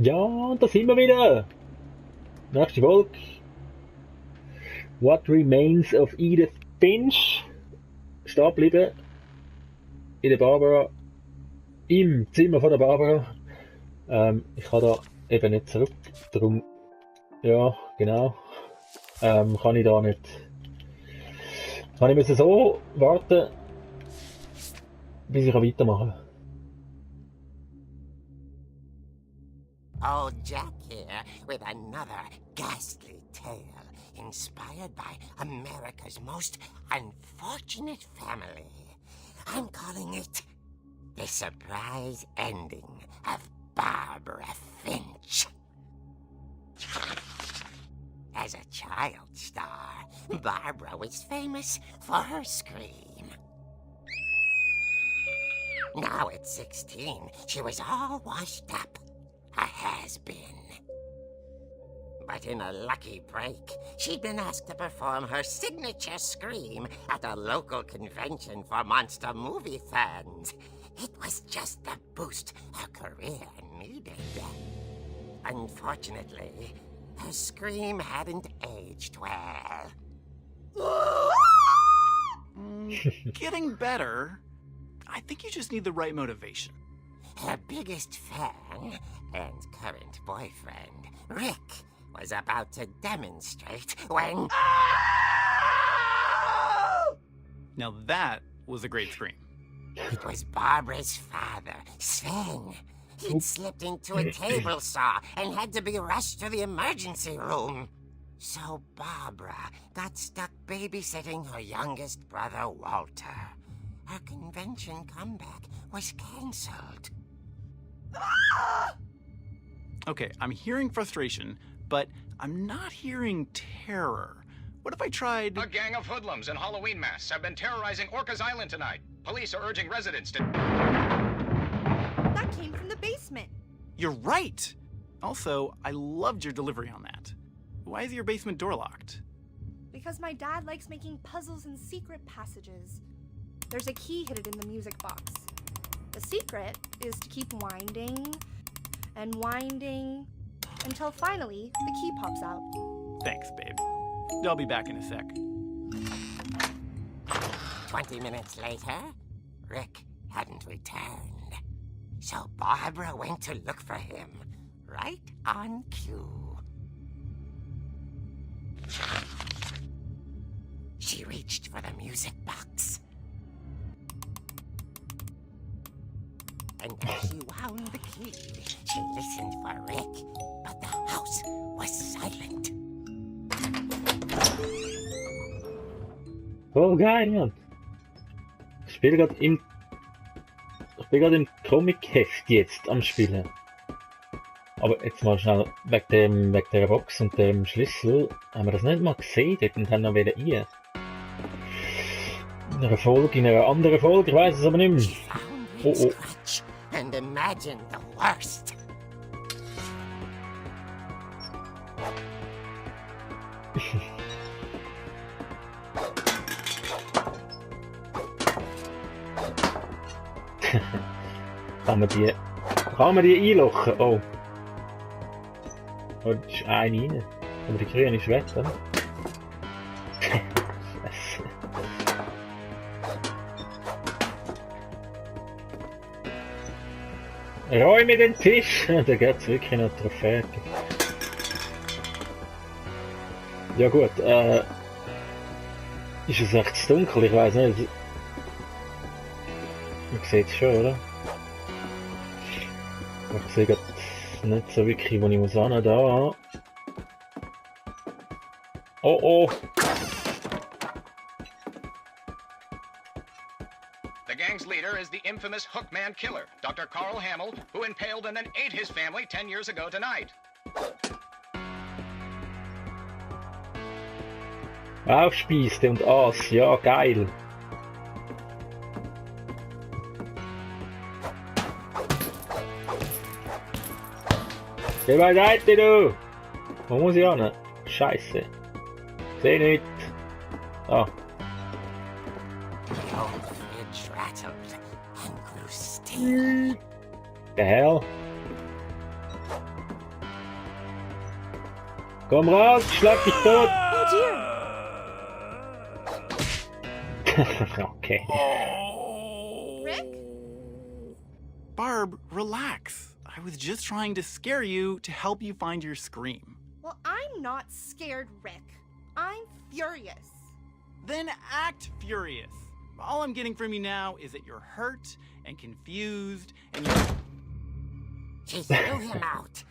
Ja, da sind wir wieder. Nächste Folge. What Remains of Edith Finch. Stehen geblieben. In der Barbara. Im Zimmer von der Barbara. Ich kann da eben nicht zurück. Darum, ja, genau. Kann ich da nicht. Kann ich müssen so warten, bis ich weitermachen kann. Old Jack here with another ghastly tale inspired by America's most unfortunate family. I'm calling it The Surprise Ending of Barbara Finch. As a child star, Barbara was famous for her scream. Now at 16, she was all washed up. A has-been. But in a lucky break, she'd been asked to perform her signature scream at a local convention for monster movie fans. It was just the boost her career needed. Unfortunately, her scream hadn't aged well. Getting better. I think you just need the right motivation. Her biggest fan and current boyfriend, Rick, was about to demonstrate when... Now that was a great scream. It was Barbara's father, Sven. He'd slipped into a table saw and had to be rushed to the emergency room. So Barbara got stuck babysitting her youngest brother, Walter. Her convention comeback was cancelled. Okay, I'm hearing frustration, but I'm not hearing terror. What if I tried... A gang of hoodlums in Halloween masks have been terrorizing Orcas Island tonight. Police are urging residents to... That came from the basement. You're right! Also, I loved your delivery on that. Why is your basement door locked? Because my dad likes making puzzles and secret passages. There's a key hidden in the music box. The secret is to keep winding and winding until finally the key pops out. Thanks, babe. I'll be back in a sec. 20 minutes later, Rick hadn't returned. So Barbara went to look for him, right on cue. She reached for the music box. And as she wound the key, she listened for Rick, but the house was silent. Oh, geil, Mann. Ich bin gerade im Comic-Heft jetzt am Spielen. Aber jetzt mal schnell, wegen der Box und dem Schlüssel, haben wir das nicht mal gesehen dort und haben noch wieder rein. In einer anderen Folge, ich weiß es aber nicht mehr. Oh, oh. And imagine the worst. Kann man die einlochen? Oh. Oh, da ist eine rein. Aber die grüne ist weg, oder? Räume den Tisch! Da geht's wirklich noch Trophäe. Ja gut, ist es echt zu dunkel? Ich weiß nicht. Man sieht es schon, oder? Ich sehe gerade nicht so wirklich, wo ich muss hin. Da. Oh oh! The gang's leader is the infamous Hookman Killer, Dr. Carl Hamill, who impaled and then ate his family 10 years ago tonight. Aufspießte und aß, ja geil! Geh beiseite, du! Wo muss ich hin? Scheiße! Seh nicht! Ah! The old fridge rattled and grew still. The hell? Komm raus, schlag dich tot! Oh dear! Okay. Rick? Barb, relax. I was just trying to scare you to help you find your scream. Well, I'm not scared, Rick. I'm furious. Then act furious. All I'm getting from you now is that you're hurt and confused and you're... She threw him out,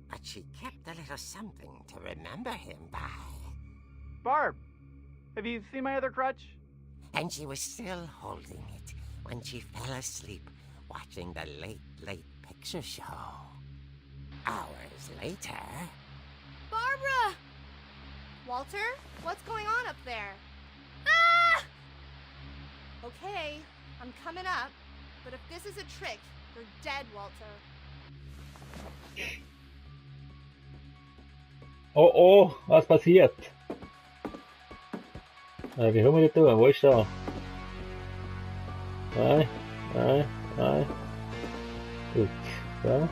but she kept a little something to remember him by. Barb, have you seen my other crutch? And she was still holding it when she fell asleep watching the late picture show. Hours later... Barbara! Walter, what's going on up there? Ah! Okay, I'm coming up, but if this is a trick, you're dead, Walter. Oh oh, was passiert? Wie kommen wir da tun? Wo ist da? Nein. Gut, da.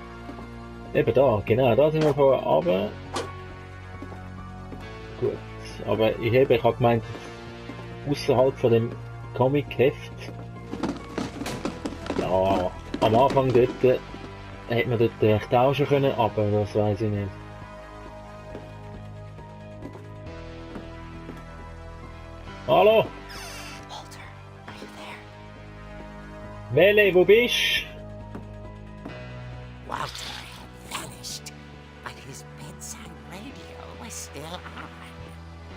Eben da, genau, da sind wir vorher runter. Gut, aber ich habe gemeint, außerhalb von dem Comic-Heft. Ja, am Anfang dort hätte man dort tauschen können, aber das weiß ich nicht. Hallo? Walter, are you there? Welle, wo bist? Walter had vanished, but his bedside radio was still on.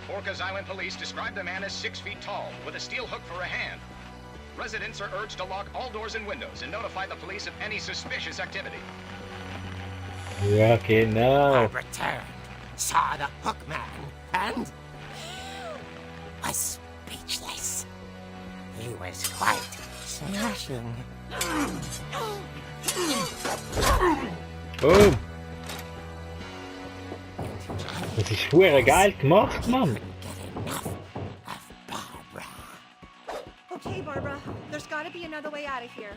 Orcas Island police describe the man as 6 feet tall, with a steel hook for a hand. Residents are urged to lock all doors and windows and notify the police of any suspicious activity. Ja, genau. Barbara turned, saw the hook man, and was speechless. He was quite smashing. Boom. Das ist hure geil gemacht, Mann. Couldn't get enough of Barbara. Okay, Barbara, there's gotta be another way out of here.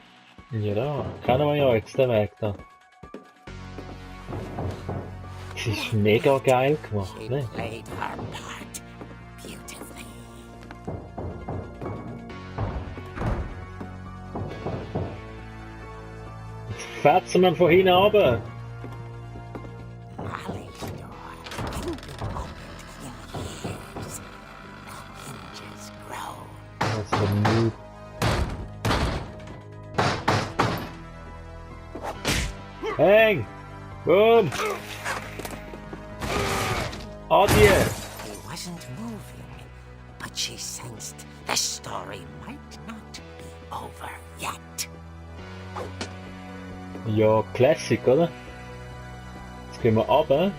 Ja, da. Kennen wir ja jetzt den Weg da. Das ist mega geil gemacht, She ne? played her part beautifully. Jetzt fetzen wir von hinten runter. Molly's door hadn't been opened in years. The hinges groaned. Das ist ein Noob. Häng! Boom! Adieu! He wasn't moving, but she sensed the story might not be over yet. Ja, Classic, oder? Jetzt gehen wir runter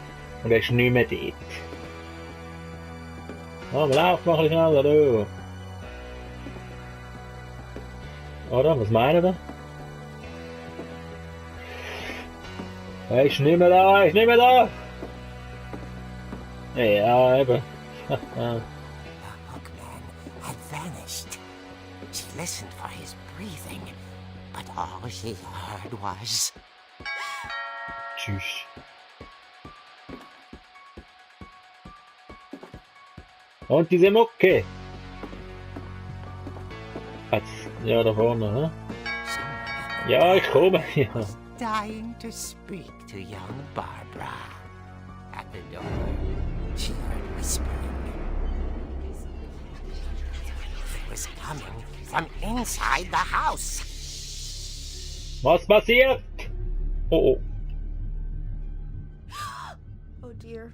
und er ist nicht mehr dort. Ah, lauf mal ein bisschen schneller, du! Oder? Was meinen wir? Er ist nicht mehr da, er ist nicht mehr da! Ja, eben. The hookman had vanished. She listened for his breathing, but all she heard was... Tschüss. Und diese Mucke! Jetzt, ja, da vorne, hä? someone Ja, ich komme, ja. was dying to speak to young Barbara. At the door, she heard whispering. It was coming from inside the house. Was passiert? Oh, oh. Oh dear.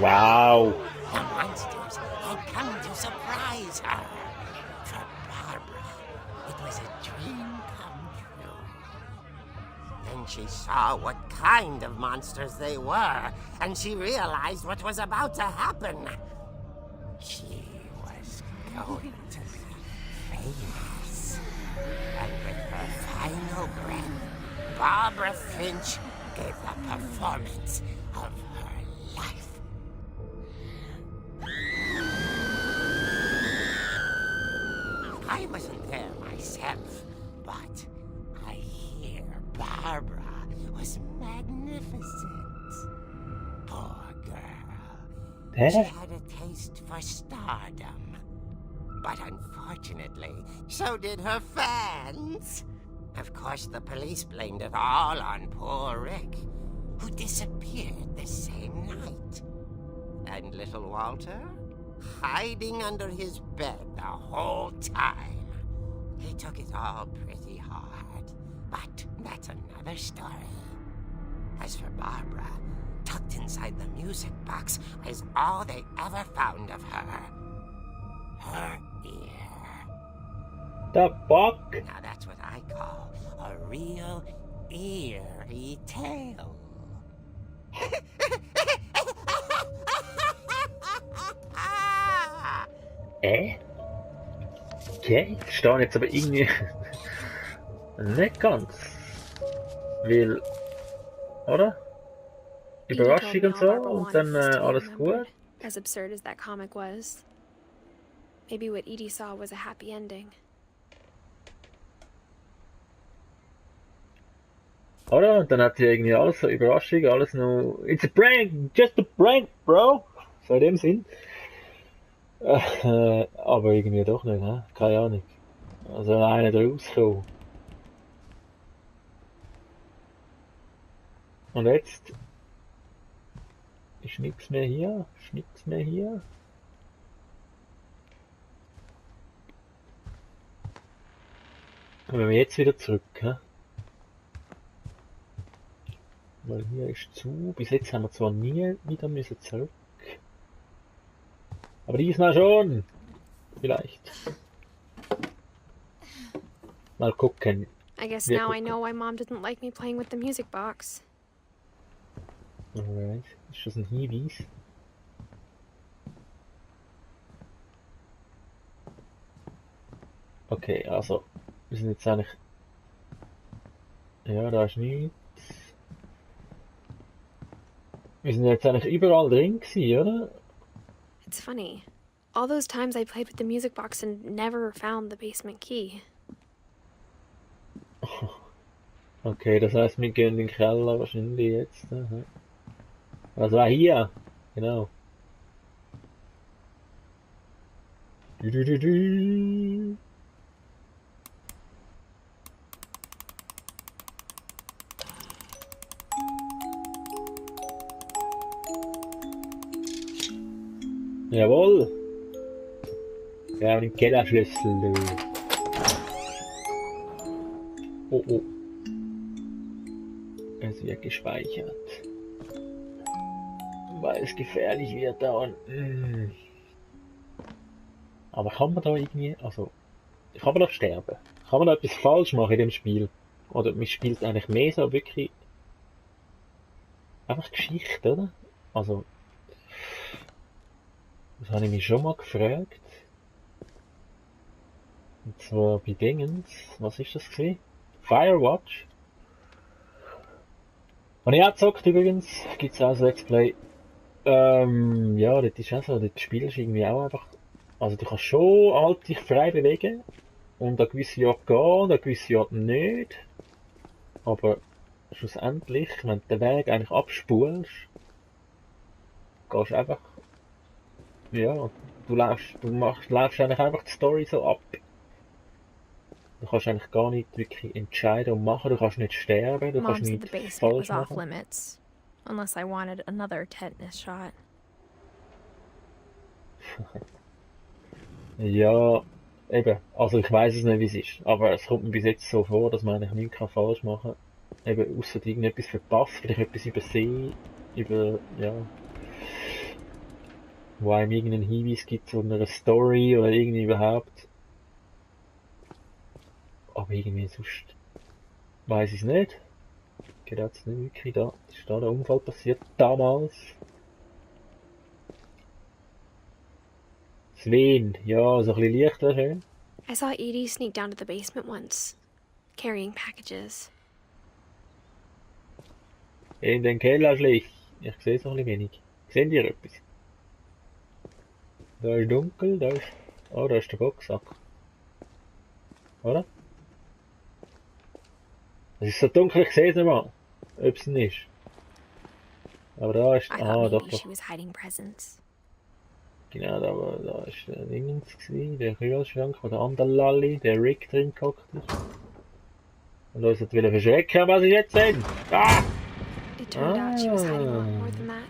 Wow. The monsters had come to surprise her. For Barbara, it was a dream come true. Then she saw what kind of monsters they were, and she realized what was about to happen. She was going to be famous. And with her final breath, Barbara Finch gave the performance of her life. I wasn't there myself, But I hear Barbara was magnificent. Poor girl. She Hä? had a taste for stardom. But unfortunately, so did her fans. Of course, the police blamed it all on poor Rick, who disappeared the same night. And little Walter? Hiding under his bed the whole time. He took it all pretty hard. But that's another story. As for Barbara, tucked inside the music box was all they ever found of her. Her ear. The fuck? Now that's what I call a real eerie tale. Okay, ich verstehe jetzt aber irgendwie nicht ganz. Weil, oder? Überraschung und so und dann alles gut. As absurd as that comic was, maybe what Edie saw was a happy ending. Oder? Und dann hat sie irgendwie alles so Überraschung, alles noch. It's a prank! Just a prank, bro! So in dem Sinn. Aber irgendwie doch nicht, ne? Keine Ahnung. Also einer draus gekommen. Und jetzt ist nichts mehr hier, ist nichts mehr hier. Kommen wir jetzt wieder zurück, hä? Weil hier ist zu. Bis jetzt haben wir zwar nie wieder müssen zurück. Aber diesmal schon. Vielleicht. Mal gucken. I guess Wir now I gucken. know why Mom didn't like me playing with the music box. Alright. Ist das ein Hinweis? Okay, also. Wir sind jetzt eigentlich. Ja, da ist nichts. Wir sind jetzt eigentlich überall drin gewesen, oder? It's funny. All those times I played with the music box and never found the basement key. Okay, das heißt, wir gehen in den Keller wahrscheinlich jetzt. Aha. Was war hier? Genau. Du. Jawohl. Wir haben den Kellerschlüssel. Oh oh. Es wird gespeichert. Weil es gefährlich wird da unten. Aber kann man da irgendwie, also, kann man da sterben? Kann man da etwas falsch machen in dem Spiel? Oder man spielt eigentlich mehr so wirklich einfach Geschichte, oder? Also, das habe ich mich schon mal gefragt. Und zwar bei Dingens, was ist das gewesen? Firewatch. Und ich auch gezockt übrigens, gibt's auch so Let's Play. Ja, das ist auch so, das spielst du irgendwie auch einfach, also du kannst schon halt dich frei bewegen und an gewisse Orte gehen und an gewisse Orte nicht. Aber schlussendlich, wenn du den Weg eigentlich abspulst, gehst du einfach, ja, läufst eigentlich einfach die Story so ab. Du kannst eigentlich gar nicht wirklich entscheiden und machen, du kannst nicht sterben, du Mom kannst said the nichts basement falsch was off machen. limits. Unless I wanted another tetanus shot. Ja, eben, also ich weiß es nicht, wie es ist, aber es kommt mir bis jetzt so vor, dass man eigentlich nichts falsch machen kann. Eben, ausser irgendetwas verpasst, vielleicht etwas übersehen, ja, wo einem irgendeinen Hinweis gibt zu einer Story oder irgendwie überhaupt. Aber irgendwie sonst weiß ich es nicht. Geht jetzt nicht wirklich da. Ist da der Unfall passiert damals? Sven, ja, so ein bisschen Licht wäre schön. I saw Edie sneak down to the basement once, carrying packages. In den Keller schlich. Ich sehe es noch ein bisschen wenig. Sehen die etwas? Da ist dunkel, da ist... Oh, da ist der Boxsack. Oder? Es ist so dunkel, ich sehe es nicht mal, ob es nicht ist. Aber da ist, I thought doch, maybe doch. she was hiding presents. Genau, da ist der Dingens gewesen, der Kühlschrank, wo der andere Lalli, der Rick drin gehockt ist. Und uns hat wieder verschrecken, was ich jetzt sehe. Ah! It turned out she was hiding a lot more than that.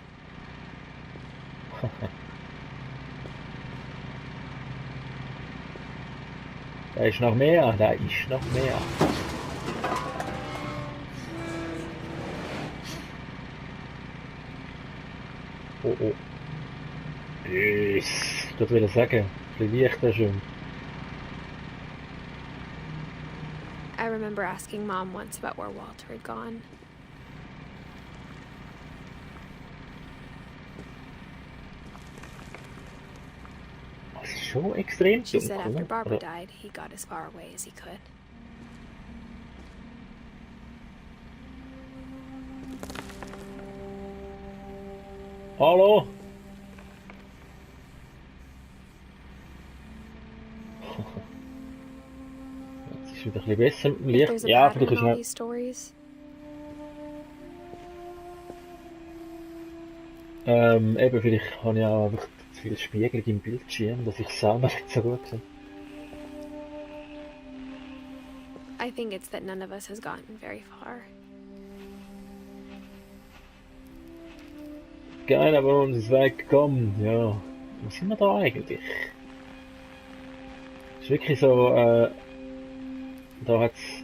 Da ist noch mehr, da ist noch mehr. Oh oh. Ich würde wieder sagen, die Lichter schon. I remember asking Mom once about where Walter had gone. Das ist schon extrem She said dunkel, after ne? Barbara Oder- died, he got as far away as he could. Hallo? Jetzt ist wieder ein bisschen besser mit dem Licht. There's a Ja, pattern vielleicht in ist all ja. these stories. Eben, vielleicht habe ich auch einfach zu viel Spiegelung im Bildschirm, dass ich es selber nicht so gut sehe. I think it's that none of us has gotten very far. Geil, aber uns ist weggekommen, ja. Wo sind wir da eigentlich? Ist wirklich so, da hat es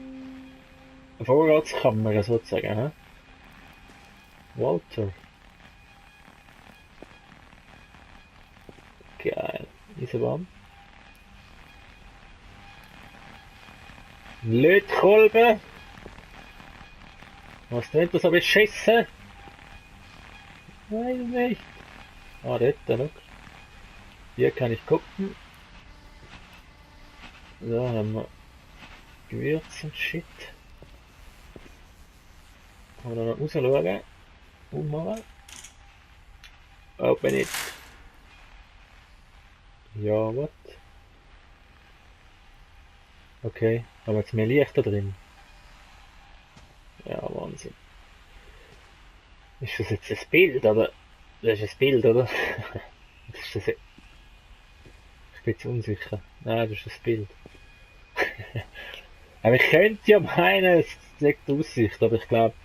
eine Vorratskammer sozusagen, hä? Walter. Geil. Eisenbahn. Lötkolben. Was nennt das so beschissen? Weiß nicht. Ah, dort, schau. Hier kann ich gucken. So, haben wir Gewürz und Shit. Kann man da noch rausschauen. Ummachen. Open it. Ja, was? Okay, haben wir jetzt mehr Licht da drin? Ja, Wahnsinn. Ist das jetzt ein Bild, oder? Das ist ein Bild, oder? Das ist das ich bin jetzt unsicher. Nein, das ist ein Bild. Aber ich könnte ja meinen, es zeigt die Aussicht, aber ich glaube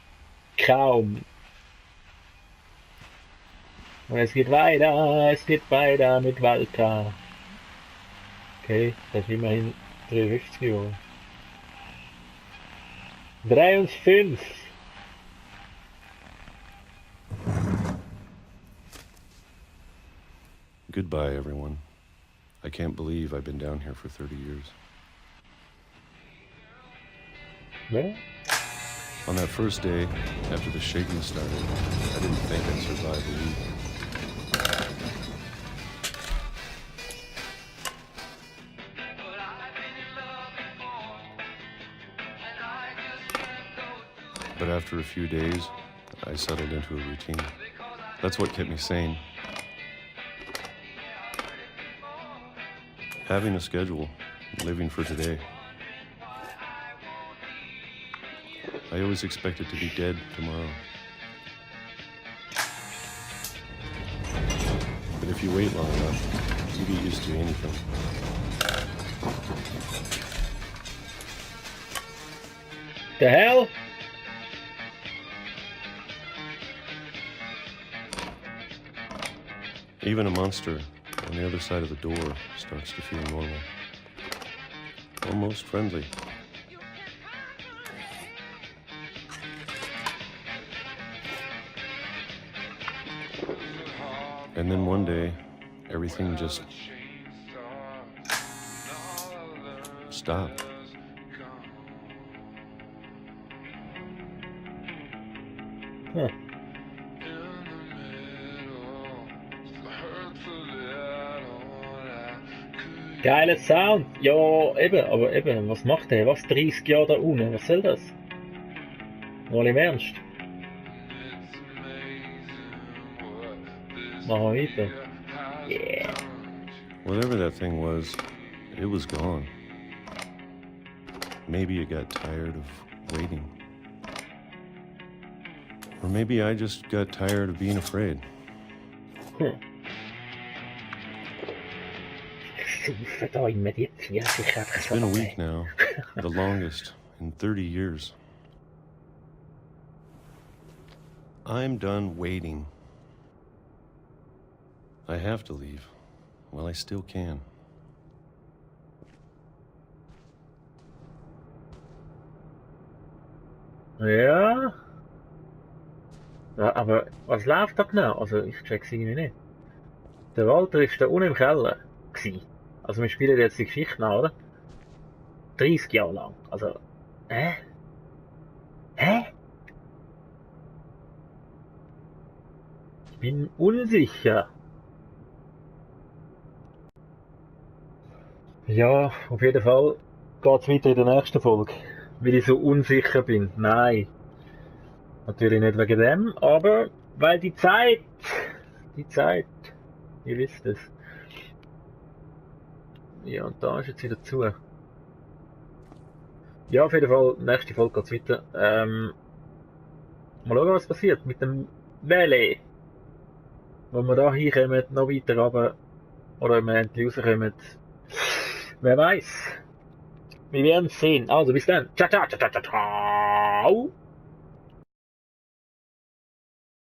kaum. Und es geht weiter mit Walter. Okay, das ist immerhin 53 geworden. 3 und 5. Goodbye, everyone. I can't believe I've been down here for 30 years. Wer? On that first day, after the shaking started, I didn't think I'd survive a week. But after a few days, I settled into a routine. That's what kept me sane. Having a schedule, living for today. I always expected to be dead tomorrow. But if you wait long enough, you get used to anything. The hell? Even a monster on the other side of the door starts to feel normal. Almost friendly. And then one day, everything just stopped. Huh. Geiler Sound. Ja, eben, aber eben, was macht der? Was 30 Jahre da unten? Was soll das? Mal im Ernst. Machen wir weiter. Yeah. Whatever that thing was gone. Maybe it got tired of waiting. Or maybe I just got tired of being afraid. It's been a week now, the longest in 30 years. I'm done waiting. I have to leave. Well, I still can. Ja. Ja, aber was läuft da genau? Also ich check's irgendwie nicht. Der Walter ist da unten im Keller gsi. Also wir spielen jetzt die Geschichte nach, oder? 30 Jahre lang. Also, hä? Ich bin unsicher. Ja, auf jeden Fall geht's weiter in der nächsten Folge. Weil ich so unsicher bin. Nein. Natürlich nicht wegen dem, aber weil die Zeit, ihr wisst es. Ja, und da ist jetzt wieder zu. Ja, auf jeden Fall, nächste Folge geht's weiter. Mal schauen, was passiert mit dem Valley. Wenn wir da hinkommen, noch weiter runter, oder wenn wir endlich rauskommen, wer weiß. Wir werden es sehen. Also bis dann. Ciao, ciao, ciao, ciao, ciao.